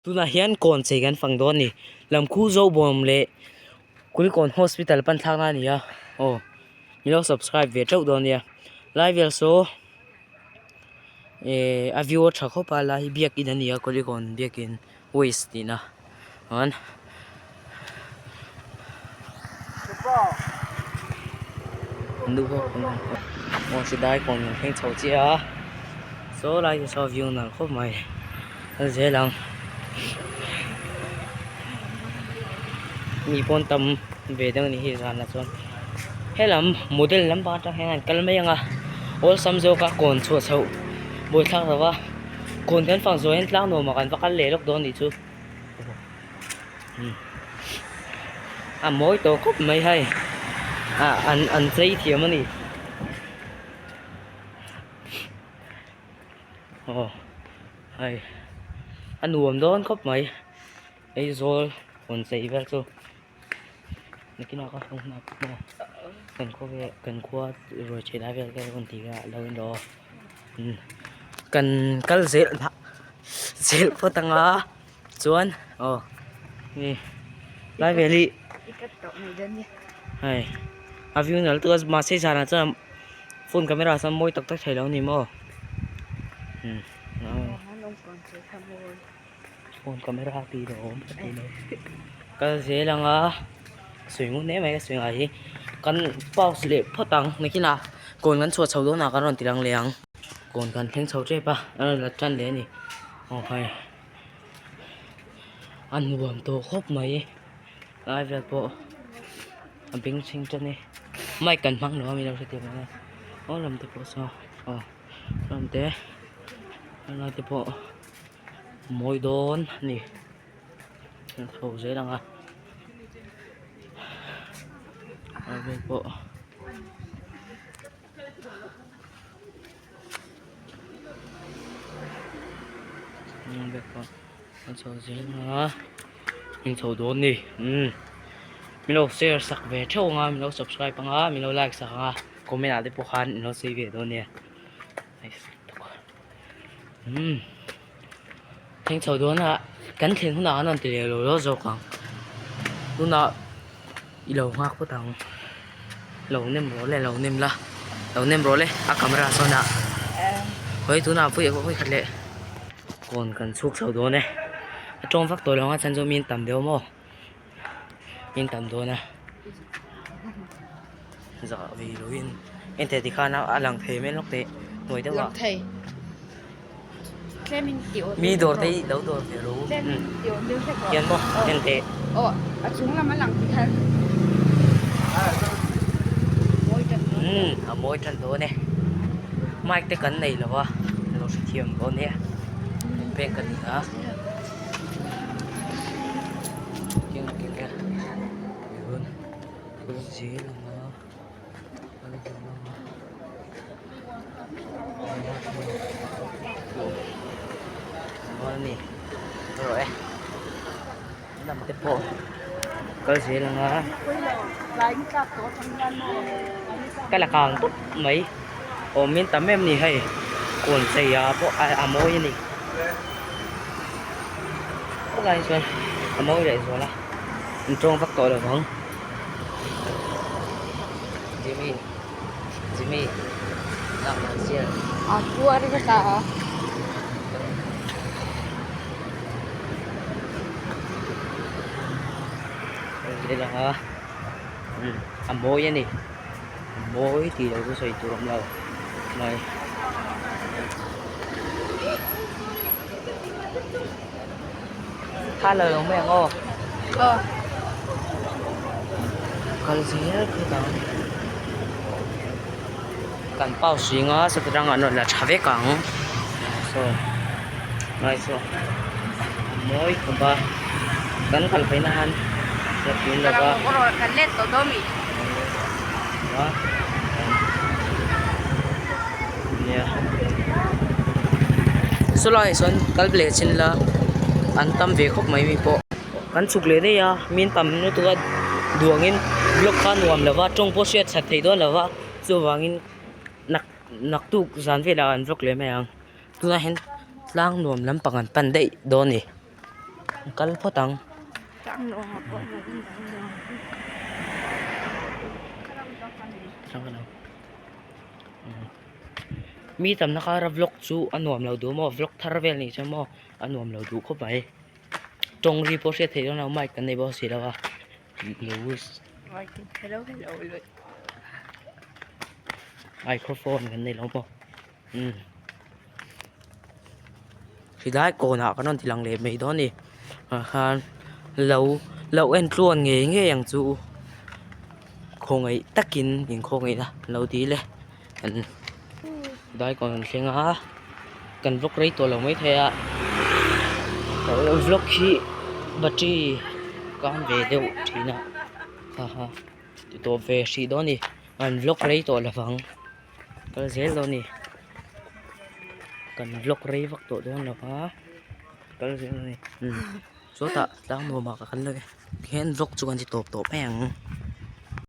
Tunah hian kawn chei kan fang dawn a ni. Lamkhu Zobawm leh Kulikawn Hospital pan thlakna a ni a, aw min lo subscribe ve teuh dawn nia. Lai vel saw eh a view a tha khawp a lai hi biakin a ni a Kulikawn biakin waste tihna chuan aw sidai kawn kan thleng chho chiah a saw lai te saw view nalh khawp mai kal zel ang mi pawn tam ve deuh a ni hi zanah chuan helam model lampang atang hian an kal mai ang a awlsam zawk a kawn chhuah chhoh buaithlak lo va kawn kan fang zawh hian tlang nuamah kan va kal leh lawk dawn a nih chu. A mawi tawh khawp mai hei ah an an chei thiam a ni aw hei a nuam dawn khawp mai Aizawl rawn chei vel chu nakinah ka hmu nghak maw kan khawvel kan khua ruai chei lai vel te rawn ti a lo in rawh kan kal zel zel phawt anga. Chuan aw ni lai vel hi hei a view nalh tuk a mahse zanah chuan phone camera ah chuan mawi tak tak thei lo a ni maw phone camera tih lo awm ka ti lo kal zel ang a sawi ngun em mai ka sawi ngai hi kan pause leh phawt ang nakinah kawn kan chhuah chho dawn ah kan rawn ti lang leh ang kawn kan thleng chho tep a a rawn la tan leh a ni aw hei. A nuam tawh khawp mai lai vel pawh a beng chheng tan e mic kan hmang lo a mi lo hrethiam ang e aw lam te pawh saw aw lam te helai te pawh mawi dawn a ni kan chho zel ang a lai vel pawh. An chho zel a in chho dawn ni umm min lo share sak ve theuh ang a min lo subscribe ang a min lo like sak ang a comment ah te pawh khan in lo sawi ve dawn nia umm thleng chho dawn a kan thlen hunah an rawn ti leh lo lo zawk ang tunah i lo nghak phawt ang lo nem rawh le lo nem la lo nem rawh le a camera sawn ah hawi tunah pui hawi khat leh kawn kan chhuk chho dawn e a tawng vak tawh lo ang a chan chu mi an tam deuh maw mi an tam dawn a zah ve loin enteh tikhan a lang thei mai lawk teh hnuai deuh ah. Mi dawr te hi lo dawr ve ru hian maw en teh. Umm a mawi tan dawn e mic te kan nei lo a lo hrethiam dawn nia pek a ni a keng keng a zel ang a. Lam te pawh kal zel ang a ka la kang tawp mai awm in tam em ni hei kawn chei ah pawh a mawi a ni khawlai ah chuan a mawi leh zual a an tawng vak tawh lo vang. Jimmy Jimmy nak nan sial. Aku ada kata. A mawi a ni a mawi tih loh chu sawi tur a awm lo mai. Kha lo lo mai ang aw. Aw. Kal zel phawt ang. Kan pause zinga sata tang an rawn la tha vek ang. Saw ngai saw mawi khawp a kan kal phei na han la tun lo va. Kan let tawh dawn mi. Nia sawlai ah sawn kal leh chin la an tam ve khawp mai mi pawh kan chhuk leh daih a min tam lutuk a duangin block kha nuam lo va tawng pawh hriat that theih dawn lo va chuvangin nak naktuk zan velah an vlog leh mai ang tunah hian tlang nuam lampang an pan daih dawn a ni. Kal phawt ang. Mi tamna kara vlog chu a nuam lo duh maw vlog thar vel nih chuan maw a nuam lo duh khawp mai tawng ri pawh hriat theih dawn lo mic kan nei bawk si lo a microphone kan nei lo maw umm helai kawnah kan rawn ti lang leh mai dawn a ni ah khan lo lo en tluan ngei ngei ang chu khawngaih takin in khawngaih a lo dil e an dai kawn an thleng a kan vlog rei tawh lo maithei a vlog hi battery kan ve deuh thin a haha ti tawp ve hrih dawn a ni an vlog rei tawh lovang. Kal zel dawn a ni kan vlog rei vak tawh dawn lo va kal zel dawn a ni sawtah tlang nuamah ka kal leh e tihian vlog chu kan ti tawp tawh mai ang.